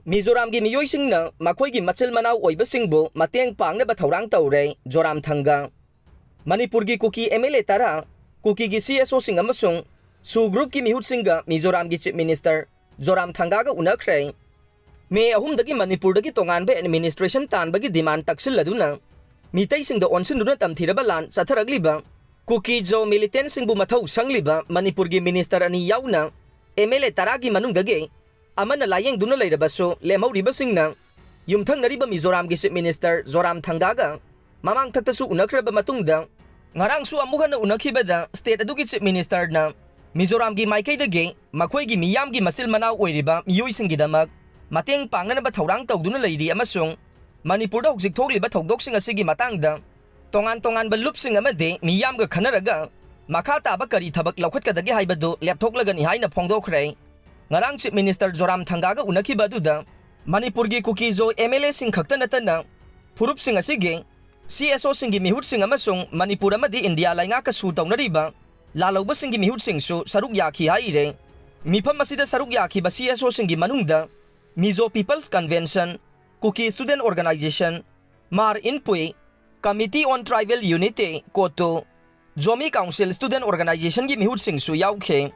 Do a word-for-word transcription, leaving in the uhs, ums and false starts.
ꯃꯤꯖꯣꯔꯥꯝꯒꯤ ꯃꯤꯑꯣꯏꯁꯤꯡꯅ ꯃꯈꯣꯏꯒꯤ ꯃꯆꯤꯜ ꯃꯅꯥꯎ ꯑꯣꯏꯕꯁꯤꯡꯕꯨ ꯃꯇꯦꯡ ꯄꯥꯡꯅꯕ ꯊꯧꯔꯥꯡ ꯇꯧꯔꯦ, ꯖꯣꯔꯥꯝ ꯊꯪꯒꯥ꯫ ꯃꯅꯤꯄꯨꯔꯒꯤ ꯀꯨꯀꯤ ꯑꯦꯝ ꯑꯦꯜ ꯑꯦ ꯇꯔꯥ, ꯀꯨꯀꯤꯒꯤ ꯁꯤ ꯑꯦꯁ ꯑꯣꯁꯤꯡ ꯑꯃꯁꯨꯡ ꯁꯨ ꯒ꯭ꯔꯨꯞꯀꯤ ꯃꯤꯍꯨꯠꯁꯤꯡꯒ ꯃꯤꯖꯣꯔꯥꯝꯒꯤ ꯆꯤꯐ ꯃꯤꯅꯤꯁꯇꯔ ꯖꯣꯔꯥꯝ ꯊꯪꯒꯥꯒ ꯎꯅꯈ꯭ꯔꯦ꯫ ꯃꯦ ꯑꯍꯨꯝꯗꯒꯤ ꯃꯅꯤꯄꯨꯔꯗꯒꯤ ꯇꯣꯉꯥꯟꯕ ꯑꯦꯗꯃꯤꯅꯤꯁꯇ꯭ꯔꯦꯁꯟ ꯇꯥꯟꯕꯒꯤ ꯗꯤꯃꯥꯟ ꯇꯛꯁꯤꯜꯂꯗꯨꯅ ꯃꯤꯇꯩꯁꯤꯡꯗ ꯑꯣꯟꯁꯤꯟꯗꯨꯅ ꯇꯝꯊꯤꯔꯕ ꯂꯥꯟ ꯆꯠꯊꯔꯛꯂꯤꯕ ꯀꯨꯀꯤ ꯖꯣ ꯃꯤꯂꯤꯇꯦꯟꯁꯤꯡꯕꯨ ꯃꯊꯧ ꯁꯪꯂꯤꯕ ꯃꯅꯤꯄꯨꯔꯒꯤ ꯃꯤꯅꯤꯁꯇꯔ ꯑꯅꯤ ꯌꯥꯎꯅ ꯑꯦꯝ ꯑꯦꯜ ꯑꯦ ꯇꯔꯥꯒꯤ ꯃꯅꯨꯡꯗꯒꯤ ꯑꯃꯅ ꯂꯥꯌꯦꯡꯗꯨꯅ ꯂꯩꯔꯕꯁꯨ, ꯂꯦꯝꯍꯧꯔꯤꯕꯁꯤꯡꯅ ꯌꯨꯝꯊꯪꯅꯔꯤꯕ ꯃꯤꯖꯣꯔꯥꯝꯒꯤ ꯆꯤꯐ ꯃꯤꯅꯤꯁꯇꯔ ꯖꯣꯔꯥꯝ ꯊꯪꯒꯥꯒ ꯃꯃꯥꯡꯊꯛꯇꯁꯨ ꯎꯅꯈ꯭ꯔꯕ ꯃꯇꯨꯡꯗ, ꯉꯔꯥꯡꯁꯨ ꯑꯃꯨꯛ ꯍꯟꯅ ꯎꯅꯈꯤꯕꯗ ꯁ꯭ꯇꯦꯠ ꯑꯗꯨꯒꯤ ꯆꯤꯐ ꯃꯤꯅꯤꯁꯇꯔꯅ ꯃꯤꯖꯣꯔꯥꯝꯒꯤ ꯃꯥꯏꯀꯩꯗꯒꯤ ꯃꯈꯣꯏꯒꯤ ꯃꯤꯌꯥꯝꯒꯤ ꯃꯆꯤꯜ ꯃꯅꯥꯎ ꯑꯣꯏꯔꯤꯕ ꯃꯤꯑꯣꯏꯁꯤꯡꯒꯤꯗꯃꯛ ꯃꯇꯦꯡ ꯄꯥꯡꯅꯅꯕ ꯊꯧꯔꯥꯡ ꯇꯧꯗꯨꯅ ꯂꯩꯔꯤ ꯑꯃꯁꯨꯡ ꯃꯅꯤꯄꯨꯔꯗ ꯍꯧꯖꯤꯛ ꯊꯣꯛꯂꯤꯕ ꯊꯧꯗꯣꯛꯁꯤꯡ ꯑꯁꯤꯒꯤ ꯃꯇꯥꯡꯗ ꯇꯣꯉꯥꯟ ꯇꯣꯉꯥꯟꯕ ꯂꯨꯞꯁꯤꯡ ꯑꯃꯗꯤ ꯃꯤꯌꯥꯝꯒ ꯈꯟꯅꯔꯒ ꯃꯈꯥ ꯇꯥꯕ ꯀꯔꯤ ꯊꯕꯛ ꯂꯧꯈꯠꯀꯗꯒꯦ ꯍꯥꯏꯕꯗꯨ ꯂꯦꯞꯊꯣꯛꯂꯒꯅꯤ ꯍꯥꯏꯅ ꯐꯣꯡꯗꯣꯛꯈ꯭ꯔꯦ꯫ ꯉꯔꯥꯡ ꯆꯤꯐ ꯃꯤꯅꯤꯁꯇꯔ ꯖꯣꯔꯥꯝ ꯊꯪꯒꯥꯒ ꯎꯅꯈꯤꯕ ꯑꯗꯨꯗ ꯃꯅꯤꯄꯨꯔꯒꯤ ꯀꯨꯀꯤꯖꯣ ꯑꯦꯝ ꯑꯦꯜ ꯑꯦꯁꯤꯡ ꯈꯛꯇ ꯅꯠꯇꯅ ꯐꯨꯔꯨꯞꯁꯤꯡ ꯑꯁꯤꯒꯤ ꯁꯤ ꯑꯦꯁ ꯑꯣꯁꯤꯡꯒꯤ ꯃꯤꯍꯨꯠꯁꯤꯡ ꯑꯃꯁꯨꯡ ꯃꯅꯤꯄꯨꯔ ꯑꯃꯗꯤ ꯏꯟꯗꯤꯌꯥ ꯂꯩꯉꯥꯛꯀ ꯁꯨ ꯇꯧꯅꯔꯤꯕ ꯂꯥꯜꯍꯧꯕꯁꯤꯡꯒꯤ ꯃꯤꯍꯨꯠꯁꯤꯡꯁꯨ ꯁꯔꯨꯛ ꯌꯥꯈꯤ ꯍꯥꯏꯔꯦ꯫ ꯃꯤꯐꯝ ꯑꯁꯤꯗ ꯁꯔꯨꯛ ꯌꯥꯈꯤꯕ ꯁꯤ ꯑꯦꯁ ꯑꯣꯁꯤꯡꯒꯤ ꯃꯅꯨꯡꯗ Mizo peoples convention, Kuki student organisation, Mar Inpui, committee on tribal unity, KOTU, Zomi council student ꯑꯣꯔꯒꯅꯥꯏꯖꯦꯁꯟꯒꯤ ꯃꯤꯍꯨꯠꯁꯤꯡꯁꯨ ꯌꯥꯎꯈꯤ꯫